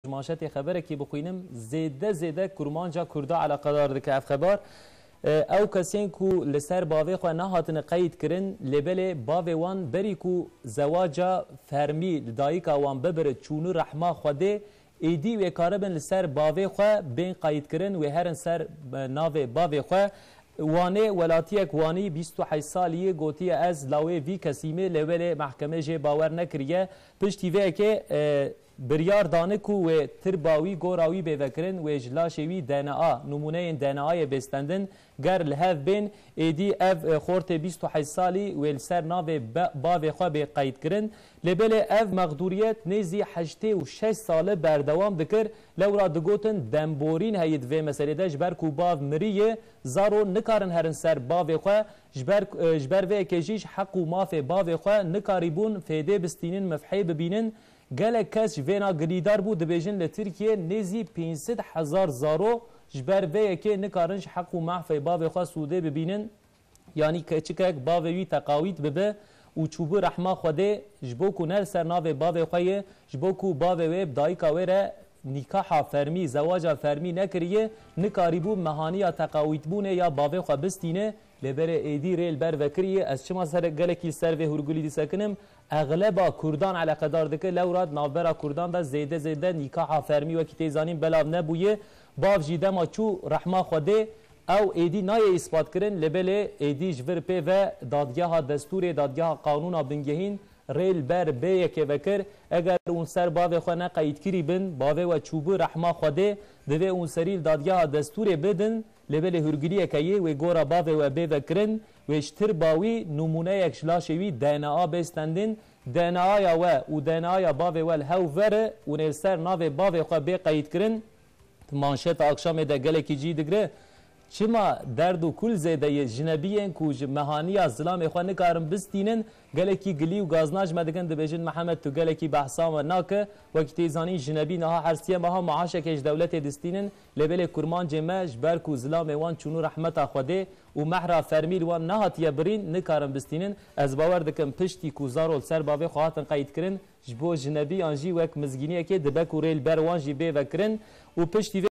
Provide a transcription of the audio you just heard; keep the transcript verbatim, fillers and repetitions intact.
manşetê xeberekî bixwînim, zêde zêde kurmanca Kurda eleqedar dike ev xebar. E, ew kesên ku li ser bavê xwe nehatine qeyd kirin, lê belê bavê wan berî ku zewaca fermî li dayika wan bibire çûnû rehma Xwedê, êdî wê karibin li ser bavê xwe bên qeydkirin, wê herin ser, e, navê bavê xwe. Wanê, welatiyek Wanî bîst û heşt salî ye, gotiye, ez lawê vî kesî me, lê belê mehkemê jê bawer nekiriye. Piştî vê yekê, e, biryar dane ku wê tirba wî, gora wî bê vekirin, wê ji laşê wî D N A, nimûneyên D N A'yê bê stendin. Ger li hev bên, êdî ev, e, xortê bîst û heşt salî wê li ser navê be-, bavê xwe bê qeydkirin. Lê belê ev mexdûriyet nêzî heştê û şeş sale berdewam dikir. Lewra digotin demborîn heye di vê meselê de, ji ber ku bav miriye, zaro nikarin herin ser bavê xwe. Ji ber, e, ji ber vê yekê jî ji heq û mafê bavê xwe nikarîbûn fêdê bistînin, mifhê bibînin. Gelek kes ji vêna gilîdar bû, dibêjin li Tirkiyê nêzî pênc sed hezar zaro ji ber vê yekê nikarin ji heq û mafê bavê xwe sûdê bibînin. Yanî keçikek bavê wî teqawît bibe û çûbû rehma Xwedê, ji bo ku ne li ser navê bavê xwe ye, ji bo ku bavê wê bi dayika wê re nîkaha fermî, zewaca fermî nekiriye, nikarîbû mehaniya teqawîtbûnê ya bavê xwe bistîne, lê berê êdî rê li ber vekiriye. Ez çima ser gelekî li ser vê hûrgulî disekinim? Exleba Kurdan eleqedar dike, lewra di navbera Kurdan de zêde zêde nîkaha fermî wekî tê zanîn belav nebûye. Bav jî dema çû rehma Xwedê, ew êdî nayê îspat kirin, lê belê êdî ji vir pê ve dadgeha destûrê, dadgeha qanûna bingehîn rê li ber bê yekê vekir. Eger hûn ser bavê xwe neqeyîdkirî bin, bavê we çûbû rehma Xwedê, divê hûn serî li dadgeha destûrê bidin, lê belê hûrgiliyeke yê wê gora bavê we bê vekirin, wê ji tirba wî nimûneyek ji laşê wî D N A bê stendin, D N A ya we û D N A ya bavê we li hev vere, hûn ê li ser navê bavê xwe bê qeyîdkirin. Di manşeta akşamê de gelekî cî digre. Çima derd û kul zêde ye? Jinebiyên ku ji mehaniya zilamê xwe nikarin bistînin, gelekî gilî û gazna ji me dikin, dibêjin, Mihemed, tu gelekî behsa me nake. Wekî tê zanîn, jinebî niha her sê meha maaşekê ji dewletê distînin, lê belê kurmancê me ji ber ku zilamê wan çûnû rehmeta Xwedê û mehra fermî li wan nehatiye birîn, nikarin bistînin. Ez bawer dikim, piştî ku zaro li ser bavê xwe hatin qeydkirin, ji bo jinebiyan jî wek mizgîniyekê dibe ku rê li ber wan jî bê vekirin û piştî vê